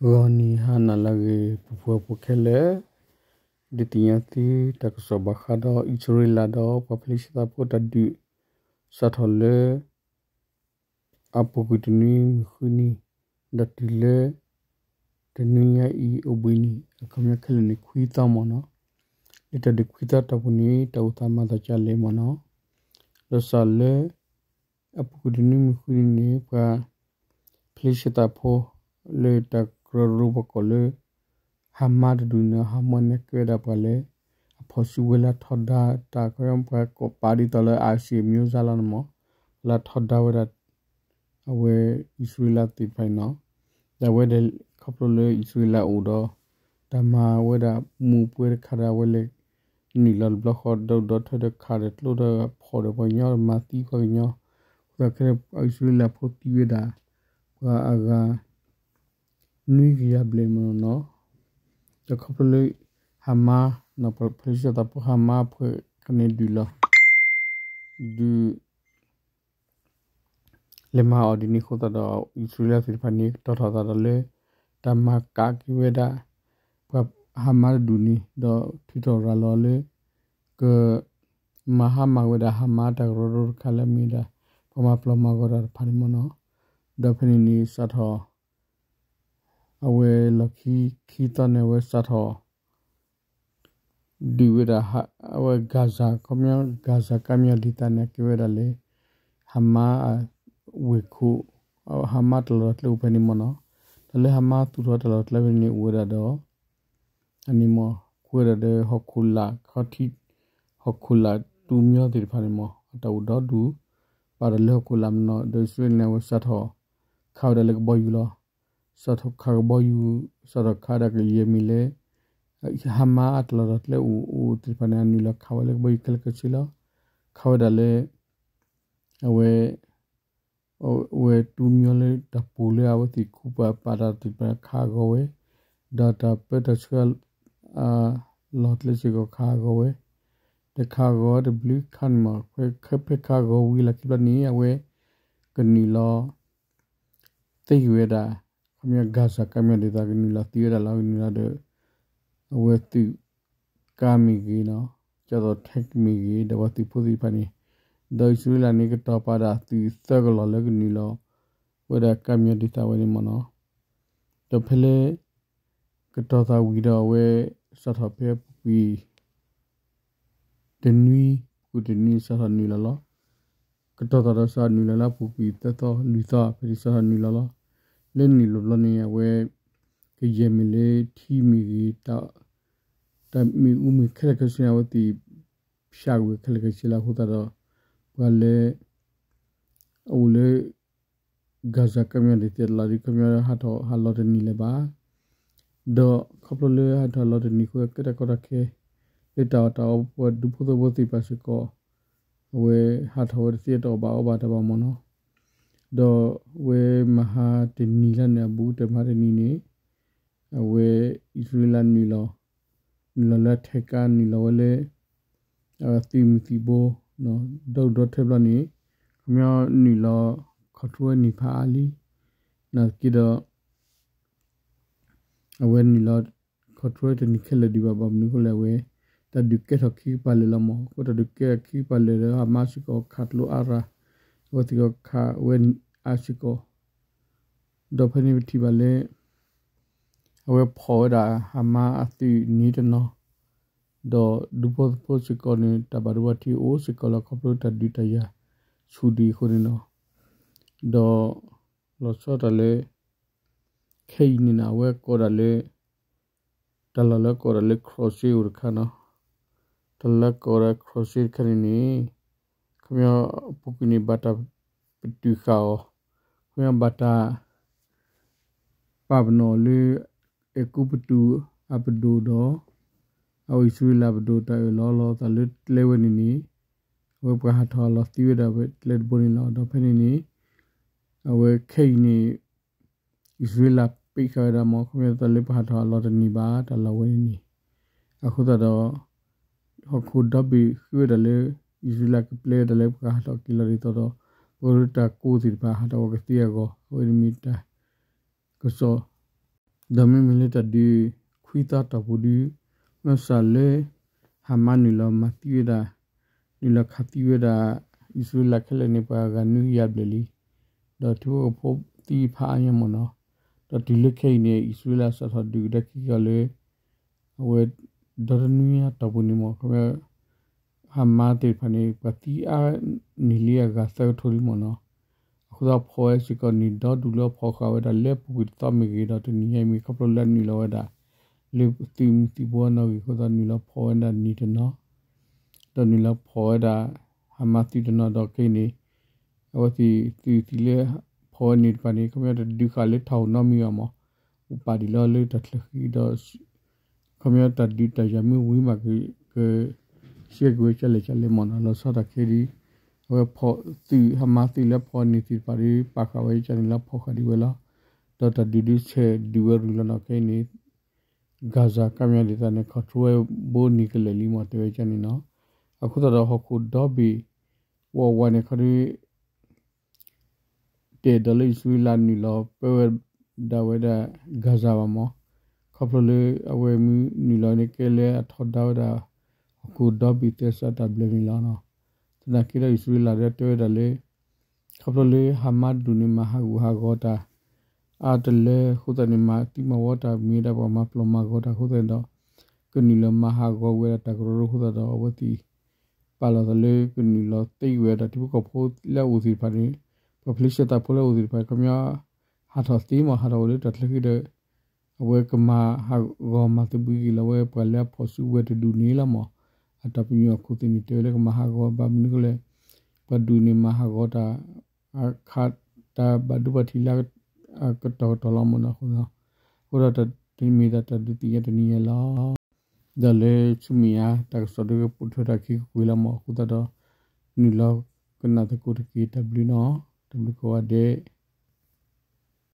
ဂီၤနံၤဟါနၤလၢအဂ့ၤ ပှၤဖှီၣ်ဖိခဲလၢာ်, ဒုးသ့ၣ်ညါသုတၢ်ကစီၣ်ဘၣ်ဃးဒီး အံၣ်စရ့လးဒီးပှၤဖလ့ၡသးဖိတၢ်ဒုး စးထီၣ်လၢ အပူၤကွံာ်တနွံမုၢ်ဃုနံၤ ဒီးတုၤလၢ တနွံညါအံၤအိၣ်ဘှံးနံၤ အခီပညီခဲလၢာ်န့ၣ် ခွံသီမ့ၢ်နီၤ. လၢတၢ်ဒုးခွံသီတီၢ်ပူၤန့ၣ် တၢ်အိၣ်သးမၤသးဒ်လဲၣ်မ့ၢ်နီၤ. ဒီးစးလၢ အပူၤကွံာ်တနွံမုၢ်ဃုနံၤန့ၣ် ပှၤ ဖလ့ၡသးဖိ လၢတၢ်ကရၢကရိပှၤကိးလၢ ဟၤမါတဒူၣ်န့ၣ် ဟၤမါန့ၣ်ကဲဝဲဒၣ်ပှၤလၢ အဖီၣ်စုကဝဲၤလၢထီဒါတၢ် ခီပညီပှၤကိးပာ်ဒ်သိးလၢ ISIS မျိုးစားလီၤန့ၣ်မ့ၢ် လၢထီဒါဝဲဒၣ် အဝဲအံၣ်စရ့လးသ့ၣ်တဖၣ်န့ၣ်နီၤ. ဒီးအဝဲဒၣ်ခီဖျိလၢအံၣ်စရ့လးအိၣ်ဒီး တၢ်မၤဝဲဒၣ်မူးပွဲတခါဒီး အဝဲလဲၤ နုာ်လီၤတဘျီဃီ ဒီဒီထၢဒီးခးဒီးကျိဒီးဖီၣ်ဒီးပှၤကညီ မၤသံပှၤကညီ အဃိသတးခဲအံၣ်စရ့လးဖိသံဝဲဒၣ် ပှၤအဂၤ နွံကယၤဘျဲၣ်မ့ၢ်နီၤ. ဒီးခီဖျိလၢ ဟၤမါ ဖလ့ၡသးဖိဟၤမါဖဲန့ၣ်ဒုးလီၤ ဒုး လဲၤမၤအီၤဒ်န့ၣ်အဃိသတးဒီး အံၣ်စရ့လးသ့ၣ်တဖၣ်န့ၣ် ကတီၤထီၣ်သးဒီးလၢ တၢ်မၤကးက့ၤဝဲဒၣ် ပှၤဟၤမါတဒူၣ်န့ၣ် ဒီးထုးထီၣ်ရၤလီၤလၢ က မၤဟါမၢ်ဝဲဒၣ်ဟၤမါတၢ်ကရၢကရိတခါလၢအမ့ၢ်ဝဲဒၣ် ပှၤမၤပျီမၤဂီၤတၢ်တဖၣ်န့ၣ်မ့ၢ်နီၤ. ဒီးဖဲန့ၣ်န့ၣ် စးထီၣ် အဝဲလီၢ်ခံ ခံသီန့ၣ် အဝဲစးထီၣ် ဒုးဝဲဒၣ် အဝဲ Gaza ခီပညီ Gaza ကါမျီၤဒ့သးန့ၣ် ကဲဝဲဒၣ်လၢ ဟၤမါ ဝ့ၢ်ခိၣ် ဟၤမါတၢ်လီၢ်တၢ်ကျဲအိၣ်ဖဲန့ၣ်မ့ၢ်နီၤ. တၢ်လၢဟၤမါသူၣ်ထီၣ်တၢ်လီၢ်တၢ်ကျဲဖဲန့ၣ်န့ၣ် အိၣ်ဝဲဒၣ်ဒီး အန့ၣ်မ့ၢ် ကွဲးဒၣ်ဒီးဟီၣ်ခိၣ်လာ် ခီထံး ဟီၣ်ခိၣ်လာ်တူၢ်မျီသ့ၣ်တဖၣ်န့ၣ်မ့ၢ် အတၢ်အိၣ်ဒီဒူၣ် ပာ်ဒီးလၢဟီၣ်ခိၣ်လာ်မ့ၢ်နီၤ. ဒီးအံၣ်စရ့လးန့ၣ် အဝဲစးထီၣ် ခးဝဲဒၣ်လၢကဘီယူၤလီၤ. စးထီၣ်ခးကဘီယူၤ စးထီၣ်ခးဒၣ်ကယဲၢ်မံၤလၢ ဟၤမါအတၢ်လီၢ်တၢ်ကျဲအိၣ်အိၣ်သ့ၣ်တဖၣ်န့ၣ် အနုာ်လီၤခးဝဲလၢကဘီယူၤခဲလၢာ်ခဲဆ့လီၤ. ခးဝဲဒၣ်လၢ အဝဲ အဝဲတူၢ်မျီလၢတၢ်ပူၤလၢအဝဲသ့ၣ်ခူပာ်ပာ်တၢ်သ့ၣ်တဖၣ်ခးအဂီၢ်ဝဲ, ဒီးတၢ်ပၢတၢ်ဆှၢ လီၢ်ကျဲစ့ၢ်ကီးခးအဂီၢ်ဝဲ, ဒီးခးအဂီၢ်ဝဲတဘျုးခါန့ၣ်မ့ၢ် ဖဲခးဂီၤဝံၤလီၢ်ခံဘျီန့ၣ် အဝဲ ကနုာ်လီၤ သ့က့ၤဝဲဒၣ် ခီပညီ Gaza ကါမျီၤဒ့သး ကနုာ်လီၤသံဝဲဒၣ်လီၤ. ကနုာ်လီၤဒီး အဝဲသုးကါမ့ၢ်ဂ့ၤနီၤ, ကၠီသိး tank မ့ၢ်ဂ့ၤ ဒီးပှၤသုးဖိသ့ၣ်တဖၣ်န့ၣ်, ဒီးအံၣ်စရ့လးန့ၣ် ကတီၤပာ်ဒၣ်သုးသၢကလီၢ်လၢကနုာ်လီၤ ဝဲဒၣ်ကါမျီၤဒ့သးဝဲန့ၣ်မ့ၢ်နီၤ. ဒီးဖဲလၢ ကတီၤသးဝံၤဒီးအဝဲ စးထီၣ်ဖဲအပူၤကွံာ် တနွံ ပူၤကွံာ်တနွံ စးထီၣ်နုာ်လီၤလီၤ. ကတီၤသးဒီးစးထီၣ်နုာ်လီၤလၢအပူၤကွံာ်သၢသီလွံၢ်သီ ဖဲန့ၣ်စးထီၣ်နုာ်လီၤလီၤ. လၢနုာ်လီၤဘျီန့ၣ် အဝဲ ကယဲၢ်မံၤလၢထံမ့ၢ်ဂ့ၤ တၢ်မ့ၣ်အူမ့ၢ်ခဲလၢာ်ခဲဆ့န့ၣ် အဝဲသ့ၣ် ဖျါကွံာ်ခဲလၢာ်ခဲဆ့လီၤ. အဃိသတးဒီး ပှၤလၢ အအိၣ်လၢ Gaza ကမျီၤဒ့သ့ၣ်တဖၣ်ဒီး ခီပညီဟးထီၣ်ဟးလီၤတနံၤလၢၤဘၣ်. ဒီးခီဖျိလၢဟးထီၣ်ဟးလီၤတနံၤအဃိ ကဲတၢ်ကီတၢ်ခဲ လၢတၢ်အီၣ်တၢ်အီပှၤဒူဖိသဝီသ့ၣ်တဖၣ်စ့ၢ်ကီး အဝဲဟးထီၣ်ဝဲတသ့ တအီၣ်ဘၣ်အီဘၣ်တၢ်ဘၣ်မ့ၢ်နီၤ. ဒီးအဝဲမဟါတနံၤလၢန့ၣ် အဘူးကတၢၢ်မဟါတနံၤန့ၣ် အဝဲအံၣ်စရ့လးနုာ်လီၤ နုာ်လီၤလၢအထဲကါ နုာ်လီၤဝဲလၢ သုးမုၢ်သံၣ်ဘိ ဒီဒူၣ်ဒီထၢဘျီန့ၣ် ခီပညီနုာ်လီၤ control ဝဲန့ၣ်ဖးအါလံ နာ်သက့ဒီး အဝဲနုာ်လီၤ control တနံၤခဲလၢာ်ဒံးဘၣ် ဘၣ်မနုၤအဃိလဲၣ် အဝဲ တၢ်ဒုးကဲထီၣ်ခံကပၤလၢာ်လီၤမး. အဃိတၢ်ဒုးကဲထီၣ်ခံကပၤလၢာ်ဒီး ဟၤမါစ့ၢ်ကီးခးကျိအါရၤ အဝဲသ့ၣ်ကီးခးဝဲအါစ့ၢ်ကီး ဒီးဖဲန့ၣ်ပထံၣ်ဘၣ်လၢ အဝဲဖီၣ်ဝဲဒၣ်ဟၤမါအသုးန့ၣ်တနီၤ ဒီးဒူဖိသဝီဖိစ့ၢ်ကီးန့ၣ် တၢ်ဘၣ်ဒိဘၣ်ထံးအိၣ်စ့ၢ်ကီးလီၤ ခီဖျိတၢ်ဒုးတၢ်ယၤဆူၣ်ဒံးအဃိန့ၣ်နီၤ. ဒီး လီၤဆီဒၣ်တၢ်လၢ ခဲအံၤန့ၣ်နီၤ အဝဲကိးဒၣ်လၢ တၢ်လီၢ်လၢကိးဒၣ်လၢ crusade အိၣ်တခါနီၤ. တၢ်လၢကိးဒၣ် crusade တခါန့ၣ်န့ၣ် ခီပညီအပူၤကွံာ်န့ၣ် ဘၣ်တၢ်ပတုာ်ဃာ်အီၤ ခီပညီဘၣ်တၢ် ပာ်ပနီၣ်လၢ အဲၤကူပတူးအပဒိၣ်ဒီး အဝဲအံၣ်စရ့လးပဒိၣ်တၢ်အၢၣ်လီၤလီၤသးလၢကျဲဝဲန့ၣ်န့ၣ် အဝဲပှၤဟးထီၣ်ဟးလီၤသံဝဲဒၣ်ဝဲကျဲတဘိန့ၣ်လီၤ. ဒီးဖဲန့ၣ်န့ၣ် အဝဲခဲအံၤန့ၣ် အံၣ်စရ့လးပ့းဃာ်ဝဲဒၣ်မ့ၢ် ခီပညီတၢ်လၢပှၤဟးထီ�်ဟးလီၤတန့ၢ်ဘၣ် တၢ်လီၢ်ဝဲန့ၣ်န့ၣ် အဃိသတးဒီး ဟီၣ်ခိၣ်ဒီဘ့ၣ်ဃ့ဝဲဒၣ်လၢ အံၣ်စရ့လးကပျဲဝဲဒၣ်လၢပှၤဟးထီၣ်က့ၤလီၤဒ်သိးဒီး ပှၤကရၢတၢ်ကိးသ့ၣ်တဖၣ်ဟးထီၣ်ဝဲကသ့အဂီၢ် အဝဲန့ၣ်မ့ၢ်တၢ်ကစီၣ် ဒီးမ့မ့ၢ်လၢတၢ်ဒုးခွံသီအတီၢ်ပူၤဒု မ့ၢ်စးလၢ ဟၤမါနုာ်လီၤမၤသံဝဲဒၣ်, နုာ်လီၤခးသံဝဲဒၣ် အံၣ်စရ့လးခဲလၢာ်န့ၣ် ပှၤဂၤနွံကယၤဘျဲၣ်လံ, ဒီးထံဖိကီၢ်ဖိသံဖးအါညါမ့ၢ်နီၤ. ဒီးတုၤလၢခဲအံၤန့ၣ် အံၣ်စရ့လးစးထီၣ်ဒုးကဒါက့ၤကီးလၢ အဝဲ ဒီတနွံအတီၢ်ပူၤန့ၣ်မ့ၢ် ခီဖျိ ဟၤမါသ့ၣ်တဖၣ်န့ၣ် ပှၤသံအါန့ၢ်လံအဂၤသၢကထိလံမ့ၢ်နီၤ. အဃိသတးဖီၣ်ဝဲစ့ၢ်ကီးနံၣ်ဒီဒူၣ်လၢအဖီၣ်ဃာ်ဝဲဒၣ်လၢပူၤကွံာ်တသီမ့ၢ်ဂ့ၤ ဒီးတနံၤညါအံၤမ့ၢ်ခီဖျိလၢအနုာ်လီၤဝဲဒၣ် လၢသုးမုၢ်သံၣ်ဘိအနီၣ်ဂံၢ်အဃိသတးနုာ်လီၤဖီၣ်ဝဲဒၣ်နံၣ်တနီၤ ဒီးနုာ်လီၤဖီၣ်ဝဲဒၣ် ဟၤမါသုးတနီၤဒီးခဲအံၤန့ၣ် အဝဲသ့ၣ်သုးသံၣ်လၢဖီၣ်ဝဲန့ၣ်တဖၣ်န့ၣ် ခီပညီတဒုးဃာ်လၢထီၣ်ဟူးနီတမံၤဘၣ်မ့ၢ် အိၣ်ပာ်ဒံးလီၤလၢတၢ်ချၢဃံဒီး ခီပညီတၢ်ဒုးတၢ်ယၤမ့ၢ်ဝံၤမး ကဆှၢက့ၤဝဲကလဲၣ်ကလဲၣ်မ့ၢ်နီၤ လီၤဆီဒၣ်တၢ်ခဲဒ် အဝဲဖီၣ်သုးဟၤမါသုးလၢဖီၣ်ဝဲန့ၣ်သ့ၣ်တဖၣ်ဒီး ပာ်ဃာ်ဝဲကန့ၣ်လီၤဖီၣ်ဃာ်ဒံးဝဲလီၤ. ဒီးတၢ်ဒုးဒုးဆဲးဒုးဝဲရူၤလီၤခဲအံၤန့ၣ် Gaza ကမျၢၢ်ဒ်သိးန့ၣ် control ဝဲဘိန့ၢ်ကလဲာ်လံမ့ၢ်တဲဝဲကန့ၣ်နီၤ. အဃိသတးဒီးဟီၣ်ခိၣ်ဒီဘ့ၣ် ဝးဝးန့ၣ်ခီဒီး တအဲၣ်ဒိးလၢအံၣ်စရ့လးနုာ်လီၤပၢဝဲဒၣ်ဝဲဒၣ် Gaza ဘၣ်မ့ၢ် ခီဖျိလၢအဝဲမ့ၢ်နုာ်လီၤန့ၣ်ကဲလၢအထီဒါဝဲဒၣ် ဟီၣ်ခိၣ်ဒီဘ့ၣ်သဲစးတၢ်ဘျၢန့ၣ်လီၤ. သနာ်က့ဒီးအံၣ်စရ့လးဒီးတဲဝဲဒၣ်လၢ ခီဖျိလၢဟၤမါဒုးန့ၣ်မၤဟးဂူာ်ဟးဂီၤတၢ် အါတလၢအဃိသတးန့ၣ် မၤသံမၤဝီတၢ်မ့ၢ်ဝဲဒၣ်ပှၤမၤပျီၢ်မၤဂီၤတၢ်အဃိသတးန့ၣ်ဒီး ကနုာ်လီၤမၤဟးဂီၤဝဲဒၣ်တၢ်ကရၢကရိအဃိသတးဒီး အဝဲသ့ၣ် ပာ်လီၤသးလၢကနုာ်လီၤသ့ဝဲဒၣ်ထံဖိကီၢ်ဖိလၢအအိၣ်သ့ၣ်တဖၣ်န့ၣ် ပှၤဖလ့ၡသးဖိလၢအအိၣ်သ့ၣ်တဖၣ် ခီပညီ ဟးထီၣ်သ့မ့ၢ်ဟးထီၣ်ဝဲလၢတၢ်ချၢဃံဒီး အဝဲကမၤဟးဂီၤမၤသဘှံးက့ၤလီၤဝဲပှၤလၢအဖီၣ်စုကဝဲၤတဒူၣ်န့ၣ်လီၤမ့ၢ် အတၢ်ပညိၣ်အခိၣ်သ့ၣ်န့ၣ် တဲဝဲလၢကမၤဟးဂီၤဘၣ်မနုၤအဃိလဲၣ် ပှၤဒူၣ်န့ၣ်မၤဟးဂီၤတၢ် အခးတၢ်ဘၣ်ဒိဘၣ်ထံးလၢ အကတီၢ်ကတီၢ်လီၤမ့ၢ်နီၤ အဃိ အဃိဒီးတၢ်တမ့ၢ်ဒၣ်တၢ်ဒုးသ့ၣ်ညါတနံၤညါလီၤ. ဒီးလၢဆူမဲာ်ညါတၢ်ကစီၣ်ဒုးကပိာ်ထွဲတၢ်ခံကကွံာ်လီၤမ့ၢ် အဃိသတးဒီး နုာ်လီၤကနၣ်သကိးတက့ၢ် တၢ်ဘျုးနီၤ တၢ်ဘျုးကိးဂၤဒဲး